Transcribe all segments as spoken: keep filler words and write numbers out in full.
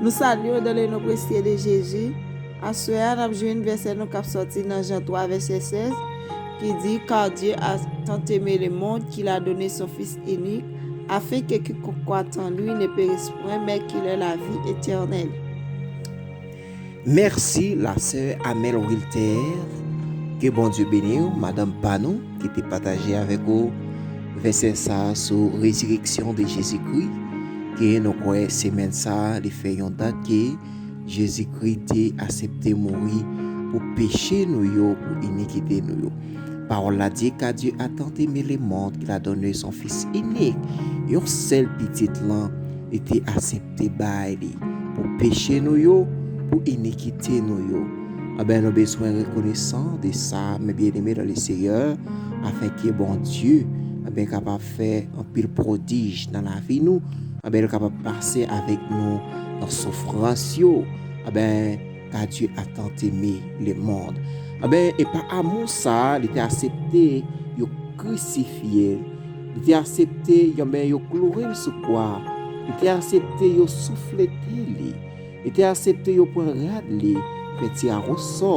Nou salye w dans le nom précieux de Jésus. Aswè a, n ap jwenn vèsè nou k ap sòti nan Jan twa, vèsè sèz, ki di, Car Dieu a tant aimé le monde qu'il a donné son Fils unique, afin que quiconque croit en lui ne périsse point, mais qu'il ait la vie éternelle. Mèsi, la sè Amel Wilter. Ke Bondye beni w, madanm pa nou, ki te pataje avèk ou vèsè sa a sou rezireksyon de Jezikri, ke nou kwè semèn sa a, li fè yon dat ke Jezikri te aksepte mouri pou peche nou yo, pou inikite nou yo. Pawòl la di, Car Dieu a tant aimé le monde qu'il a donné son Fils unique, yon sèl pitit lan, li te aksepte bay li pou peche nou yo, pou inikite nou yo. Anben, nou bezwen rekonesan de sa, mes bien-aimés dans le Seigneur, afin ke Bondye, anben, kapab fè anpil pwodij nan lavi nou, anben, li kapab pase avèk nou nan soufrans yo, anben, Car Dieu a tant aimé le monde. Anben, e pa amou sa a, li te aksepte yo krisifye l. Li te aksepte, anben, yo kloure l sou kwa. Li te aksepte yo souflete li. Li te aksepte yo pran rad li, fè tiraj osò.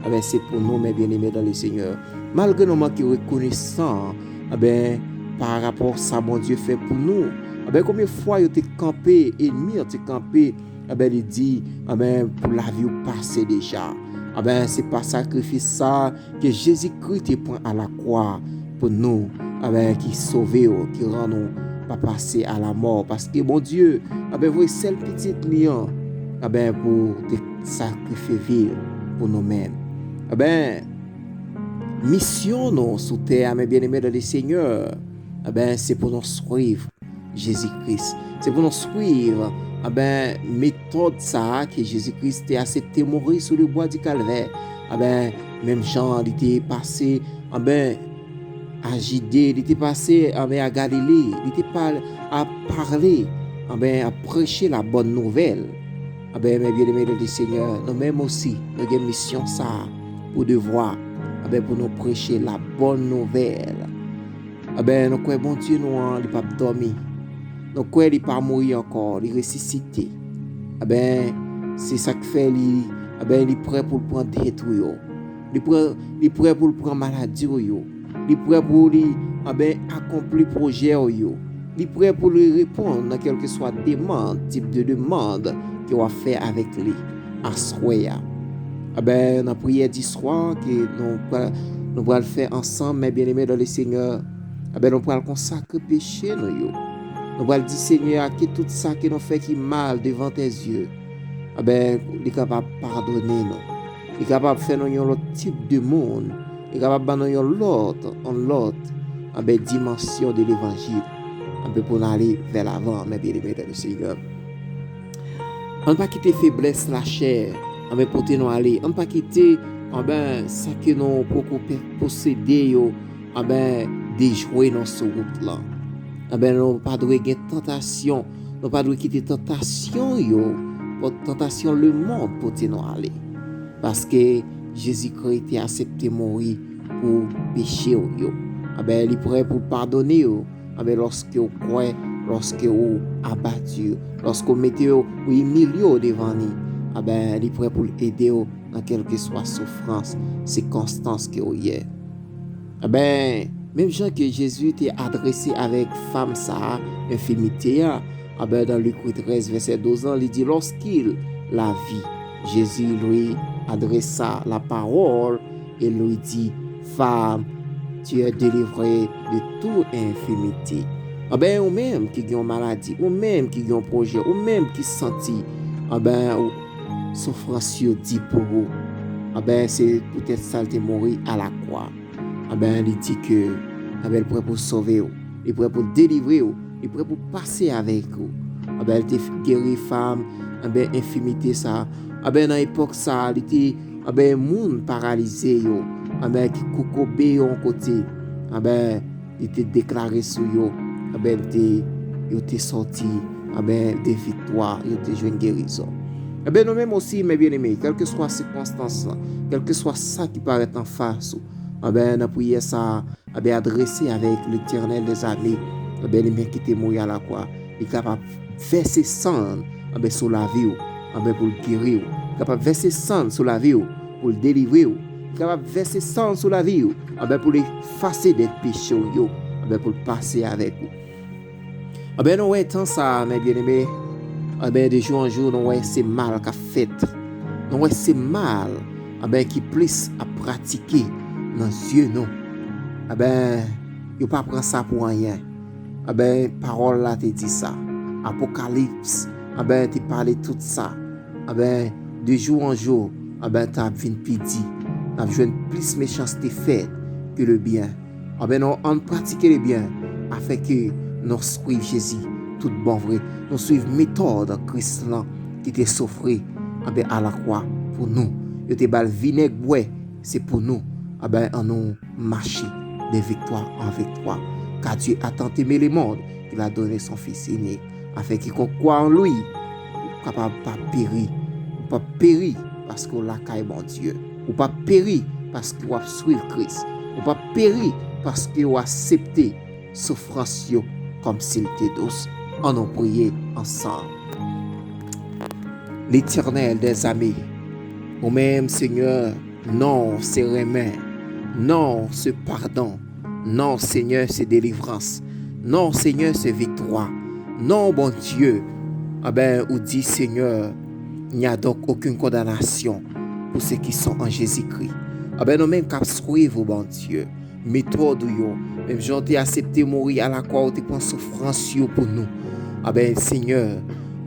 Anben, se pou nou, mes bien-aimés dans le Seigneur. Malgre nou manke rekonesan, anben, pa rapò sa Bondye fè pou nou. Anben, konbyen fwa yo te kanpe, ènmi an te kanpe, anben, li di, anben, pou lavi w pase deja. Anben, se pa sakrifis sa ke Jezikri te pran alakwa pou nou, anben, ki sove w, ki rann ou pa pase a lamò. Paske Bondye, anben, voye sèl pitit li an, anben, pou te sakrifye vi l pou nou menm. Anben, misyon nou sou tè a, mes bien-aimés dans le Seigneur, anben, se pou nou swiv Jezi Kris. Se pou nou swiv, anben, metòd sa a ke Jezi Kris te aksepte mouri sou le bwa di Kalvè. Anben, menm jan li te pase, anben, a Jide, li te pase, anben, a Galile, li te pa-, a pale, anben, a preche la bòn nouvèl. Anben, mes bien-aimés dans le Seigneur, nou menm osi, nou gen misyon sa a pou devwa, anben, pou nou preche la bòn nouvèl. Anben, nou kwè Bondye nou an, li p ap dòmi. Nou kwè li pa mouri ankò, li resisite. Anben, se sa k fè li, anben, li prè pou l pran dèt ou yo. Li prè, li prè pou l pran maladi w yo. Li prè pou li, anben, akonpli pwojè w yo. Li prè pou li reponn nan kèlkeswa demann, tip de demann ke w ap fè avèk li aswè a. Anben, nan priyè di swa ke nou pral, nou pral fè ansanm, mes bien-aimés dans le Seigneur, anben, nou pral konsakre peche nou yo. Nou pral di Senyè a, ke tout sa ke nou fè ki mal devant tes yeux, anben, li kapab padone nou. Li kapab fè nou yon lòt tip de moun. Li kapab ban nou yon lòt, yon lòt, anben, dimansyon de levanjil. Anben, pou n ale vè lavan, mes bien-aimés dans le Seigneur. Ann pa kite feblès lachè, anben, pote nou ale. Ann pa kite, anben, sa ke nou poko pe-, posede yo, anben, dejwe nou sou wout lan. Anben, nou pa dwe gen tantasyon. Nou pa dwe kite tantasyon yo, tantasyon lemonn pote nou ale. Paske Jezikri te aksepte mouri pou peche w yo. Anben, li prè pou l padone w. Anben, lòske w kwè, lòske w abati, lòske w mete w, ou imilye w devan li, anben, li prè pou l ede w nan kèlkeswa soufrans, sikonstans ke w ye. Anben, menm jan ke Jezi te adrese avèk fanm sa a, enfimite a, anben, nan Lik trèz, vèsè douz lan, li di, Lorsqu'il la vit, Jésus lui adressa la parole et lui dit, Femme, tu es délivrée de toute infirmité. Anben, ou menm ki gen yon maladi, ou menm ki gen yon pwojè, ou menm ki santi, anben, ou, soufrans yo di pou ou, anben, se poutèt sa l te mouri alakwa. Anben, li di ke, anben, li prè pou sove w, li prè pou delivre w, li prè pou pase avèk ou. Anben, li te geri fanm, anben, enfimite sa. Anben, nan epòk sa, li te, anben, moun paralize yo, anben, ki kokobe yo yon kote. Anben, li te deklare sou yo, anben, li te, yo te sòti, anben, de viktwa, yo te jwenn gerizon. Anben, nou menm osi, mes bien-aimés, kèlkeswa sikonstans lan, kèlkeswa sa ki parèt anfas ou, anben, nan priyè sa a, anben, adrese avèk Letènèl dèzame, anben, li menm ki te mouri alakwa, li kapab vèse san l, anben, sou lavi w, anben, pou l geri w. Li kapab vèse san l sou lavi w, pou l delivre w. Li kapab vèse san l sou lavi w, anben, pou l efase dèt peche w yo, anben, pou l pase avèk ou. Anben, nou wè tan sa a, mè byeneme, anben, de jou an jou, nou wè se mal k ap fèt. Nou wè se mal, anben, ki plis ap pratike nan zye nou. Anben, yo pa pran sa pou anyen. Anben, pawòl la te di sa. Apokalips, anben, te pale tout sa. Anben, de jou an jou, anben, tan ap vin pi di. N ap jwenn plis mechanste fè ke le byen. Anben, nou ann pratike le byen, afenke nou swiv Jezi tout bon vre. Nou swiv metòd Kris lan ki te soufri, anben, alakwa pou nou. Yo te ba l vinèg bwè, se pou nou. Anben, annou mache de viktwa an viktwa. Car Dieu a tant aimé le monde qu'il a donné son Fils unique, afin quiconque croit en lui, ou kapab pa peri. Ou p ap peri paske w lakay Bondye. Ou p ap peri paske w ap swiv Kris. Ou p ap peri paske w aksepte soufrans yo kòm si l te dous. Ann nou priye ansanm. Letènèl dèzame, ou menm, Senyè, non w se renmen, non w se padon, non w, Senyè, se delivrans, non w, Senyè, se viktwa, non w, Bondye, anben, ou di, Senyè, il n'y a donc aucune condamnation pour ceux qui sont en Jésus-Christ. Anben, nou menm k ap swiv ou, Bondye, metòd ou yo, menm jan w te aksepte mouri alakwa, ou te pran soufrans yo pou nou. Anben, Senyè,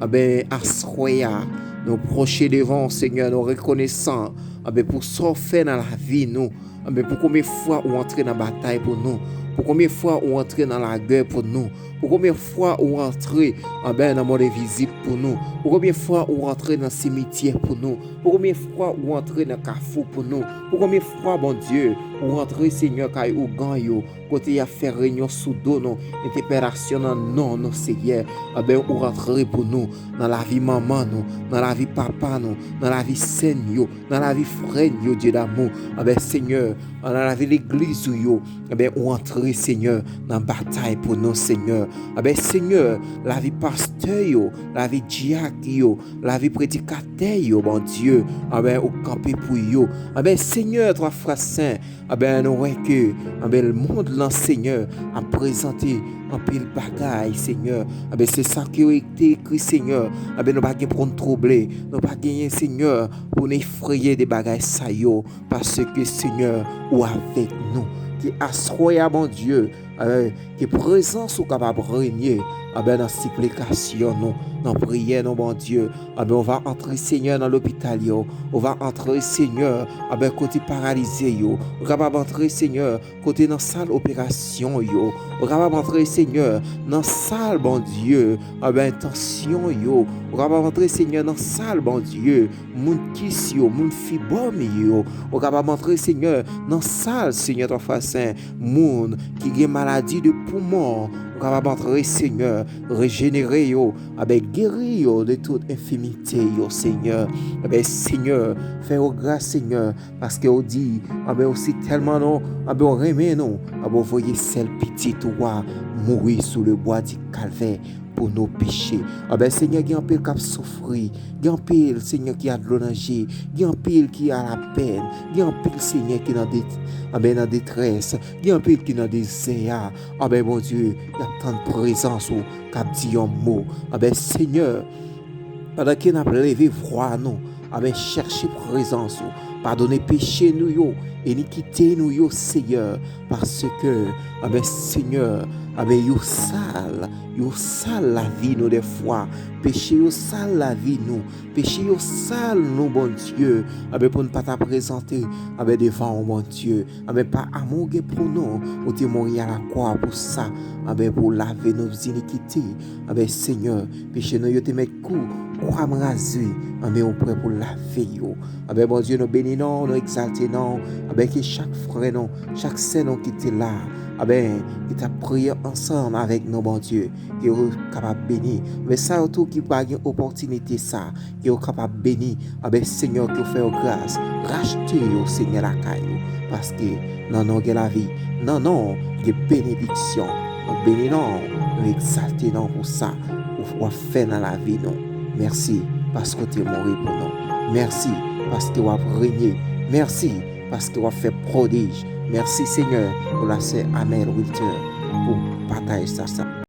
anben, aswè a, nou pwoche devan w, Senyè, nou rekonesan, anben, pou sa w fè nan lavi nou. Anben, pou konbyen fwa ou antre nan batay pou nou? Pou konbyen fwa ou antre nan lagè pou nou? Pou konbyen fwa ou antre, anben, nan mond envizib pou nou? Pou konbyen fwa ou antre nan simityè pou nou? Pou konbyen fwa ou antre nan kafou pou nou? Pou konbyen fwa, Bondye, ou antre, Senyè, kay ougan yo, kote y ap fè reyinyon sou do nou, entèpelasyon nan non nou, Senyè? Anben, ou antre pou nou, nan lavi manman nou, nan lavi papa nou, nan lavi sè n yo, nan lavi frè n yo, Dye damou. Anben, Senyè, nan lavi legliz ou yo, anben, ou antre, Senyè, nan batay pou nou, Senyè. Anben, Senyè, lavi pastè yo, lavi dyak yo, lavi predikatè yo, Bondye, anben, ou kanpe pou yo. Anben, Senyè, twa fwa sen, anben, nou wè ke, anben, lemonn lan, Senyè, ap prezante anpil bagay, Senyè. Anben, se sa ke yo te ekri, Senyè. Anben, nou pa gen pou n twouble. Nou pa genyen, Senyè, pou n efreye de bagay sa yo, paske, Senyè, ou avèk nou. Ke aswè a, Bondye, anben, ke prezans ou kapab renye, anben, nan siplikasyon nou, nan priyè nou, Bondye. Anben, ou va antre, Senyè, nan lopital yo. Ou va antre, Senyè, anben, kote paralize yo. Ou kapab antre, Senyè, kote nan sal operasyon yo. Ou kapab antre, Senyè, nan sal, Bondye, anben, tansyon yo. Ou kapab antre, Senyè, nan sal, Bondye, moun kis yo, moun fibwòm yo. Ou kapab antre, Senyè, nan sal, Senyè, twa fwa sen, moun ki gen maladi de poumon. Ou kapab antre, Senyè, rejenere yo, anben, geri yo de tout enfimite yo, Senyè. Anben, Senyè, fè yo gras, Senyè, paske ou di, anben, osi tèlman nou, anben, ou renmen nou, anben, ou voye sèl pitit ou a mouri sou le bwa di Kalvè pou nou peche. Anben, Senyè, gen anpil k ap soufri, gen anpil, Senyè, ki a dlo nan je, gen anpil ki a lapèn, gen anpil, Senyè, ki nan det-, anben, nan detrès, gen anpil ki nan dezè a. Anben, Bondye, y ap tann prezans ou k ap di yon mo. Anben, Senyè, pandan ke n ap leve vwa nou, anben, chèche prezans ou. Padone peche nou yo, enikite nou yo, Senyè, paske, anben, Senyè, anben, yo sal, yo sal lavi nou dèfwa. Peche yo sal lavi nou. Peche yo sal nou, Bondye. Anben, pou n pa ta prezante, anben, devan ou, Bondye. Anben, pa amou gen pou nou, ou te mouri alakwa pou sa. Anben, pou lave nou inikite. Anben, Senyè, peche nou yo te mèt kou, kwa mraze, anben, ou prè pou lave yo. Anben, Bondye, nou beni non w, nou egzalte non w. Anben, ke chak frè nou, chak sè nou ki te la, anben, ki t ap priye ansanm avèk nou, Bondye, ke yo kapab beni. Anben, sa yo tou ki pa gen opòtinite sa, ke yo kapab beni. Anben, Senyè, ke w fè yo gras. Rachte yo, Senyè, lakay ou. Paske nan non w gen lavi, nan non w gen benediksyon. Nou beni non w, nou egzalte non w pou sa ou w ap fè nan lavi nou. Mèsi paske w te mouri pou nou. Mèsi paske w ap renye. Mèsi paske w ap fè pwodij. Mèsi, Senyè, pou la sè Amel Wilter pou pataj sa, sa.